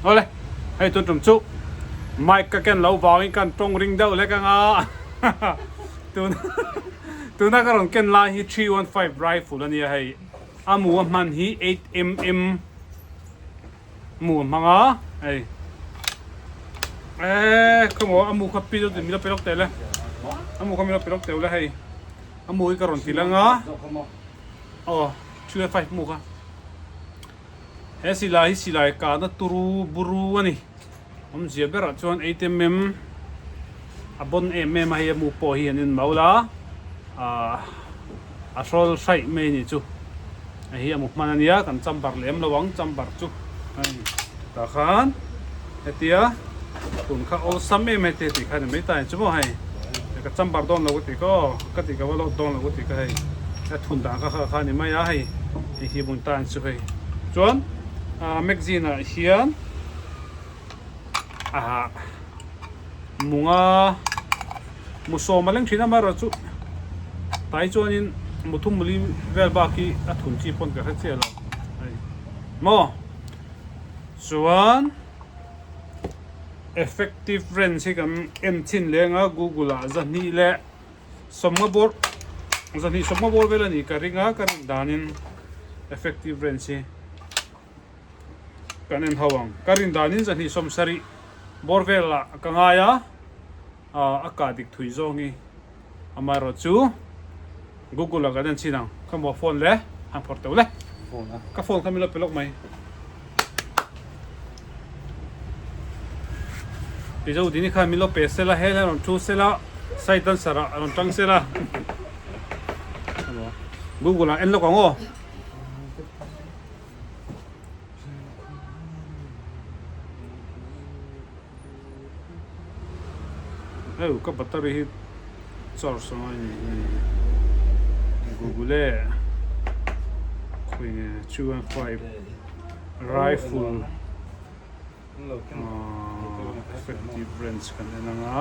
Awle, hei tun tum chu mic ka ken lo vangin kan tawng ring deuh lek anga tun tuna ka rawn ken lai hi 315 rifle ania hei a mu a hman hi 8mm mu a hmang a hei eh khawmaw a mu kha pi deuh milo pe lawk teh le a mu kha milo pe lawk teh le hei a mu hi ka rawn ti lang a aw 315 mu kha. He silai hi silai kahna turu buru a ni. Awmzia berah chuan 8mm a bon em em a hei a mu pawh hi an in maul a, ahh a hrawl hraih mai a ni chu. Hei hi a mu hman a nia kan chamber lem lo ang chamber chu hei tah khan hetia tun kha awlsam em heti tih kha ni mai ta ni chu maw hei ka chamber dawn lo ka tih kha aw ka tih ka va lawt dawn lo ka tih kha hei a thun dan kha kha kha ni mai a hei hei hi bun ta ni chu hei chuan ah magazine ah hian ah munga musawm a leng thin a amaherawhchu tai chuanin muthum muli vel bak hi a thun chi pawn ka hre chiah lo hei maw chuan. Effective range hi kan en chhin leng a google ah zahnih leh sawmnga bawr zahnih sawmnga bawr vel a ni ka ring a ka rin danin effective range hi kan en ho ang ka rin danin zahnih sawm sarih bawr vel ah ka ngai a ah a kah dik thui zawng hi amaherawh chu google ah kan en chhin ang ka maw phone le han phawrh teuh le ka phone kha min lo pe lawk mai. Mizo dini khan min lo pe sela helai rawn thu sela side dancer ah rawn tang sela google ah en lawk ang aw. Hei ka battery hi charge a ngai ni google e khawi nge 215 rifle effective range kan en ang a.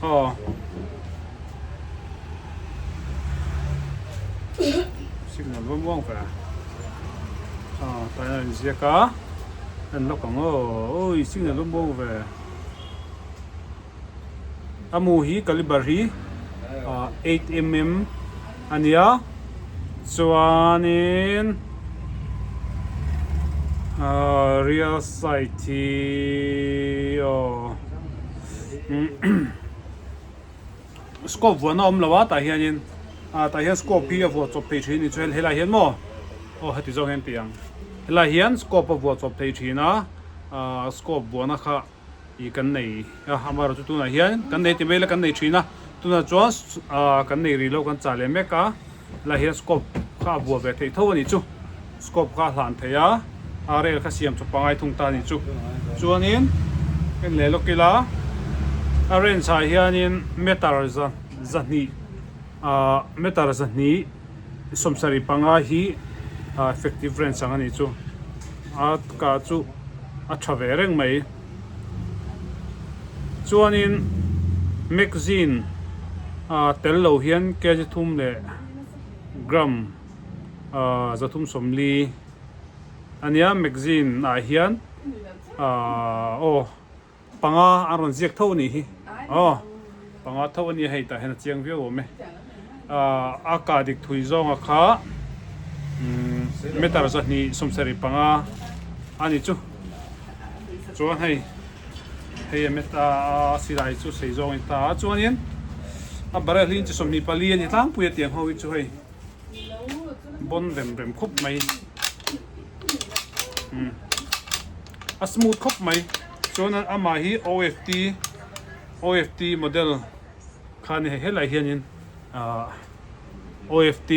Aw. Signal va muang ve. Aw tai a inziak a. En lawk ang aw. Oi signal va muang ve. A mu hi caliber hi 8mm a nia. Chuanin rear side hi aw scope vuahna a awm lo a tah hianin ah tah hian scope hi a vuah chawp thei thin a ni chuan helai hian maw aw heti zawng hian ti ang helai hian scope a vuah chawp thei thin a ah scope vuahna kha ih kan nei a amaherawhchu tunah hian kan nei ti mai ila kan nei thin a tunah chuan ah kan nei rih lo kan chah leh mek a helai hian scope kha a vuah ve theih tho a nih chu scope kha a hlan thei a a rel kha siam chawp pangai thung ta a nih chu chuanin en leh lawk ila a range ah hianin meter za zahnih ah meter zahnih sawmsarih panga hi ah effective range ang a nih chu a kah chu a tha ve reng mai chuanin magazine ah tel lo hian kg thum leh gram ah 340 a nia magazine ah hian ah aw panga an rawn ziak tho a nih hi aw panga tho a nia hei tah hian a chiang viau awm e ah a kah dik thui zawnga kha umm meter 275 a ni chu chuan hei hei a met a silai chu sei zawng a ni ta a chuanin a barrel hi inchi 24 a ni tlangpui a tiang ho hi chu hei. Bon rem rem khawp mai umm a smooth khawp mai chuan amah hi OFT OFT model kha a ni hei helai hianin ahh OFT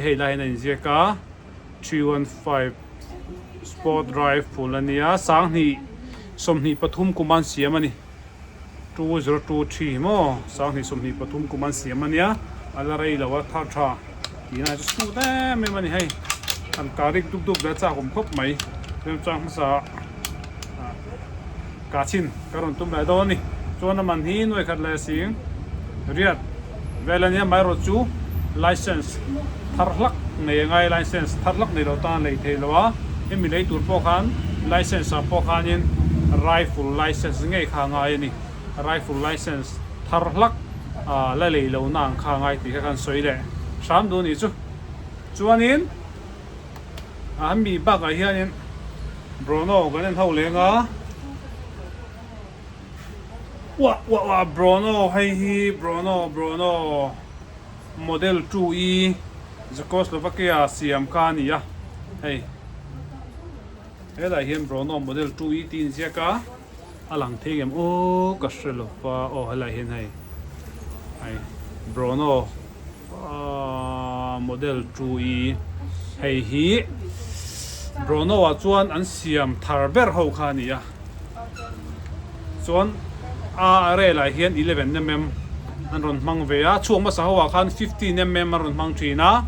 hei lai hian a inziak a 315 sport rifle a nia sanghnih 23 kum a an siam a ni. 2023 maw 2023 kum an siam ania a la rei lo a thar tha tihna hi chu smooth em em a ni hei an karik dup dup ve chak awm khawp mai remchang hmasa ah kah chhin ka rawn tum leh dawn a ni chuan a man hi nuai khat leh sing riat vel ania amaherawhchu license thar hlak. nei a ngai license thar hlak nei lo tan lei thei lo a, hemi lei tur pawh khan license ah pawh khanin rifle license ngei kha a ngai a ni, rifle license thar hlak ah la lei lo na ang kha a ngai tih kha kan sawi leh hram duh a nih chu. Chuanin a mi bakah hianin Brono kan en ho leng a. Uah uah uah Brono hei hi Brono Brono model 2 E Czechoslovakia siam kha a ni a hei helaiah hian Brono model 2 E tih a inziak a a lang thei ngem aw ka hre lo va aw helaiah hian hei hei Brono model 2 E hei hi Brono ah chuan an siam thar ber ho kha a ni a. Chuan a rel ah hian 11 mm an rawn hmang ve a, chhuak hmasa ho ah khan 15 mm an rawn hmang thin a,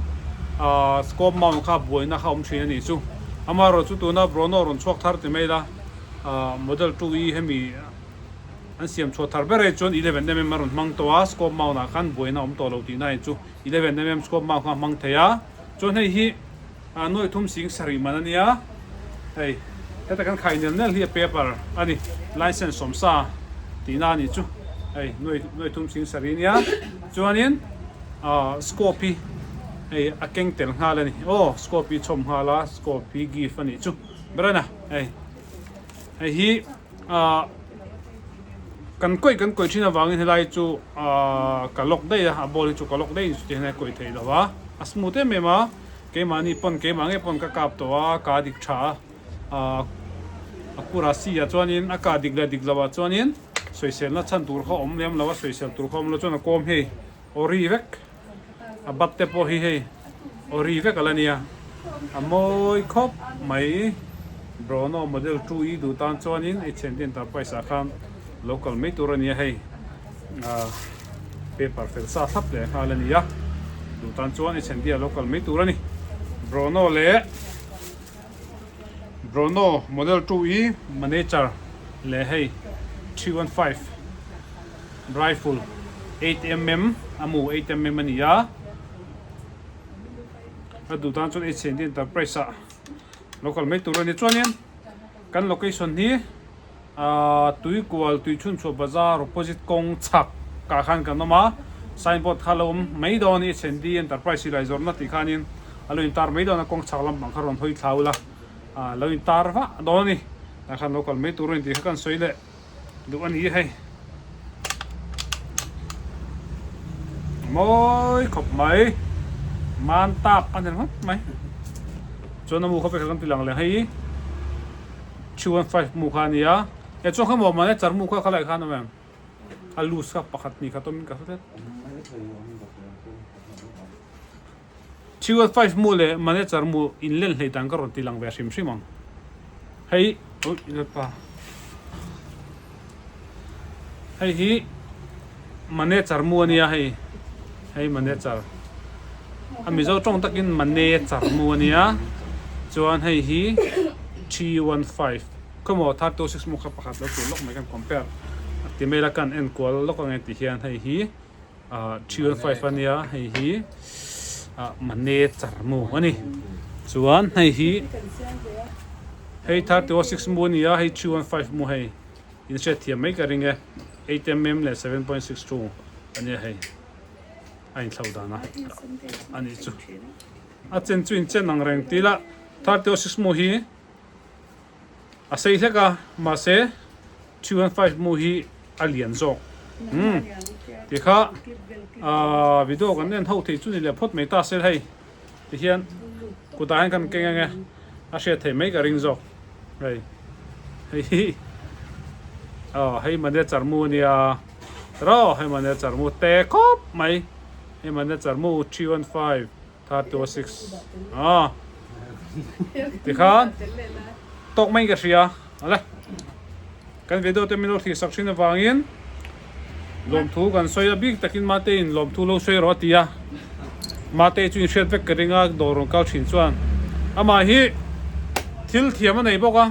ahh scope mount kha buaina kha a awm thin a nih chu. Amaherawh chu tuna Brono rawn chhuak thar ti mai ila, ahh model 2 E hemi an siam chhuah thar ber e chuan 11 mm an rawn hmang tawh a, scope mount ah khan buaina a awm tawh lo tihna a ni chu, 11 mm scope mount kha a hmang thei a, chuan hei hi. A nuai thum sing sarih man a nia, hei heta kan khai nel nel hi a paper a ni, license sawmsa tihna a nih chu, hei nuai nuai thum sing sarih a nia, chuanin ah scope hi hei a keng tel nghal a ni, aw scope hi chhawm nghal a scope hi gift a nih chu ber a na hei hei hi ah kan kawih kan kawih thin avangin helai chu ah ka lock daih a, a ball hi chu ka lock daih a ni chu ti hian a kawih theih lo a, a smooth em em a. Keimahni pawn keimah ngei pawn ka kap tawh a, ka dik tha a, ah a kurasi ah chuanin a kah dik leh dik loh ah chuanin sawiselna chhan tur kha awm lem lo a, sawisel tur kha awm lo chuan a kawm hei awri vek a bat te pawh hi hei awri vek a la nia, a mawi khawp mai Brono model 2 i duh tan chuanin H&D Enterprise ah khan lo kal mai tur a nia hei. Ah paper fel sa thlap leh nghal a ni a, duh tan chuan i chhentir a lo kal mai tur a ni. Brono leh Brono model 2 i manager leh hei 315 rifle 8mm a mu 8mm a ni a, a duh tan chuan HND Enterprise ah lo kal mai tur a ni. Chuanin kan location hi. Ahh Tuikual Tuichhunchhuah Bazar opposite kawng chhak kah khan kan awm a, signboard kha a lo awm mai dawn a ni, HND Enterprise silai zawrhna tih khanin a lo intar mai dawn a, kawng chhak lampang kha rawn hawi thla ula, ahh lo intar vah dawn a ni, tah khan lo kal mai tur a ni tih kha kan sawi leh duh a ni hei. Mawi khawp mai, man tak a ni ringawt mai, chuan a mu kha vek kan ti lang leh hei. 315 mu kha a ni a, he chuan kha maw mahni char mu kha khalai khan a awm em? A loose kha pakhat hnih khat awmin ka hre tlat. 315 mu leh mahni char mu inlen hlei dan ka rawn ti lang ve hrim hrim ang. Hei ui lalpa hei hi mahni char mu a nia hei hei mahni char a mizo tawng takin mahni char mu a nia chuan hei hi 315 khawmaw 326 mu kha pakhat lo tur lawk mai kan compare a ti mai la kan enkual lawk ang e tih hian hei hi ah 315 a nia hei hi ah mahni char mu a ni chuan hei hi hei 326 mu a ni a hei 315 mu hei in hriatthiam mai ka ring e 8mm leh 7.62 a nia hei a inthlo dan a a nih chu a chen chu inchen ang reng tih ila 326 mu hi a sei hlek a mahse 315 mu hi a lian zawk umm tikha ahh video kan en ho thei chu ni leh phawt mai ta se hei tihian kutah hian kan keng ang e a hriat theih mai ka ring zawk hei hei hi aw hei mane charmu a nia tiraw hei mane charmu te khawp mai hei mane charmu 315 326 aw tikhan tawk mai ka hria awle kan video te min lo thih sak thin avangin lawmthu kan sawi a bik takin mate in lawmthu lo sawi rawh a ti a mate chu inhriat vek ka ring a dawr rawn kal thin chuan amah hi thil thiam a nei bawk a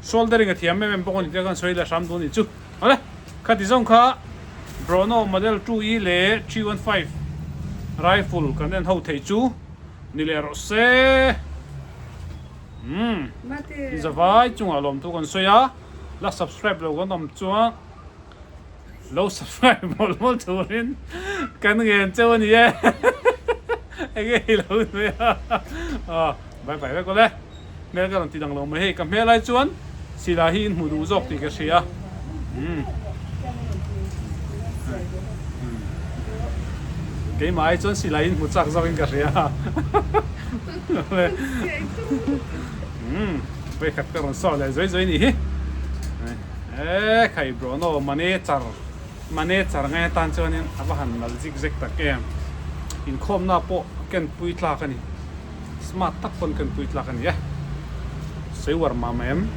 soldering a thiam em em bawk a ni tia kan sawi leh hram duh a nih chu awle khati zawng kha Brono model 2 E leh 315 rifle kan en ho theih chu. Ni leh rawh se. Umm. Zavai chungah lawmthu kan sawi a, la subscribe lo kan awm chuan lo subscribe mawlh mawlh turin kan ngen cheu a ni e. Enge i lo nui a. Aw bye bye vek awle. Hmel ka rawn ti dang lo mai hei ka hmel ai chuan silai hi in hmu duh zawk tih ka hria. Umm. Keimah ai chuan silai in hmu chak zawk in ka hria. Umm vawikhat ka rawn sawi leh zui zui nih hi. E khai Bruno mane char mane char ngai atan chuanin a va han nal zik zek tak em. Inkhawmna pawh ken pui tlak a ni. Smart tak pawn ken pui tlak a ni e. Sawi uar mah mah em.